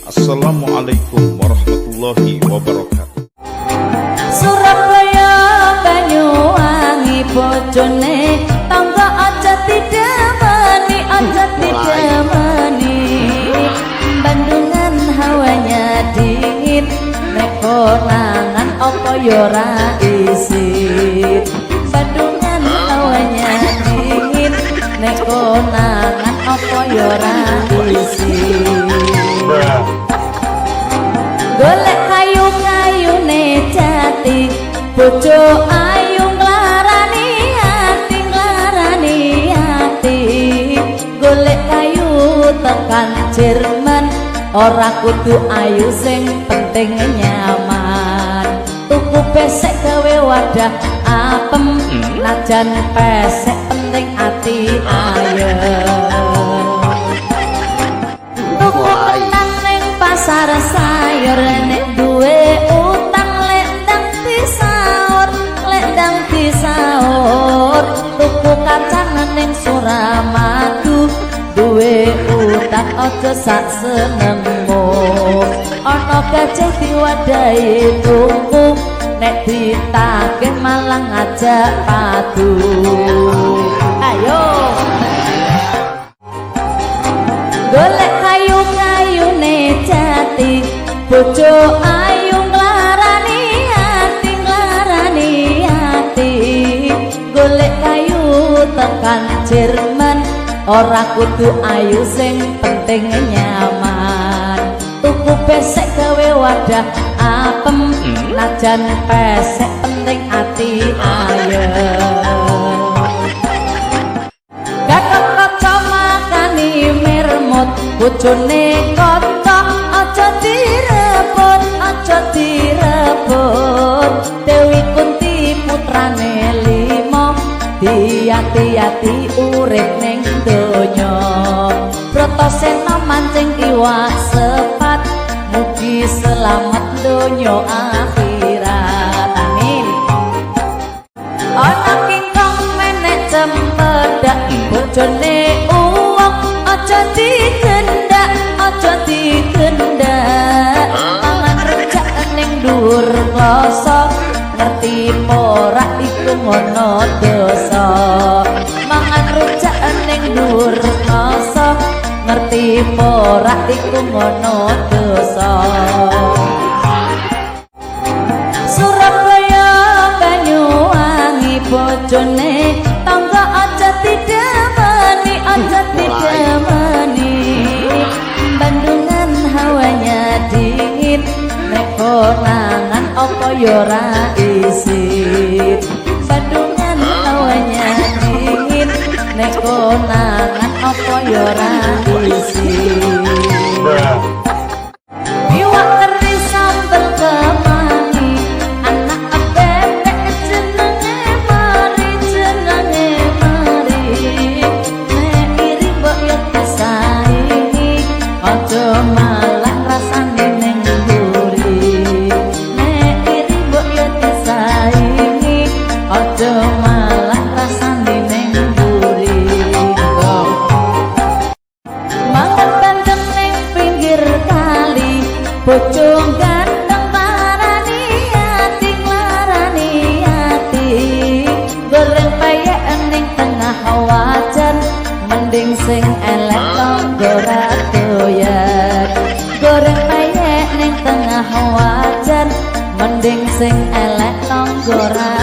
Assalamualaikum warahmatullahi wabarakatuh. Surabaya Banyuwangi bojone tangga aja didemeni, aja didemeni. Bandungan hawanya dingin, nek konangan apa yo ora isin. Bandungan hawanya dingin, nek konangan apa yo ora isin. Golek kayu-kayune jati, bojo ayu nglarani ati, nglarani ati. Golek kayu tekan Jerman, ora kudu ayu, sing penting nyaman. Tuku besek gawe wadah apem, najan pesek penting ati ayem. Tuku kenang ning pasar sayur, nek duwe utang lek ndang disaur, lek ndang disaur. Tuku kacang ning Suramadu, duwe utang aja sak senengmu. Ana gajah diwadahi tungku, nek ditagih malah ngajak padu. Ayo. Golek kayu-kayune jati, bojo ayu nglarani ati, nglarani ati. Golek kayu tekan Jerman, ora kudu ayu, sing penting nyaman. Tuku besek gawe wadah apem, najan pesek penting ati ayem. Gatot Kaca makani mermut, bojone kanca aja direbut, aja direbut. Dewi Kunti putrane lima, diati-ati urip ning donya. Bratasena mancing iwak sepat, mugi selamat donya akhirat, amin. Ana kingkong menek cempedak, bojone uwong aja digendak, aja digendak. Mangan rujak ning dhuwur kloso, ngerti ora iku ngono dosa. Mangan rujak ning dhuwur kloso, ngerti ora iku ngono dosa. Surabaya Banyuwangi bojone tangga aja didemeni, aja didemeni. Bandungan hawanya dingin, nek konangan apa yo ora isin. Bandungan hawanya dingin, nek konangan apa yo ora isin. Iwak teri sambel kemangi, anak bebek jenenge Mari, jenenge Mari. Nek iri mbok yo disaingi, aja malah rasane ning mburi. Nek iri mbok yo disaingi, aja malah rasane ning mburi. Mangan bandeng ning pinggir kali, bojo ganteng parani ati, nglarani ati. Goreng peyek ning tengah wajan, mending sing elek tangga ra doyan. Goreng peyek ning tengah wajan, mending sing elek tangga ra.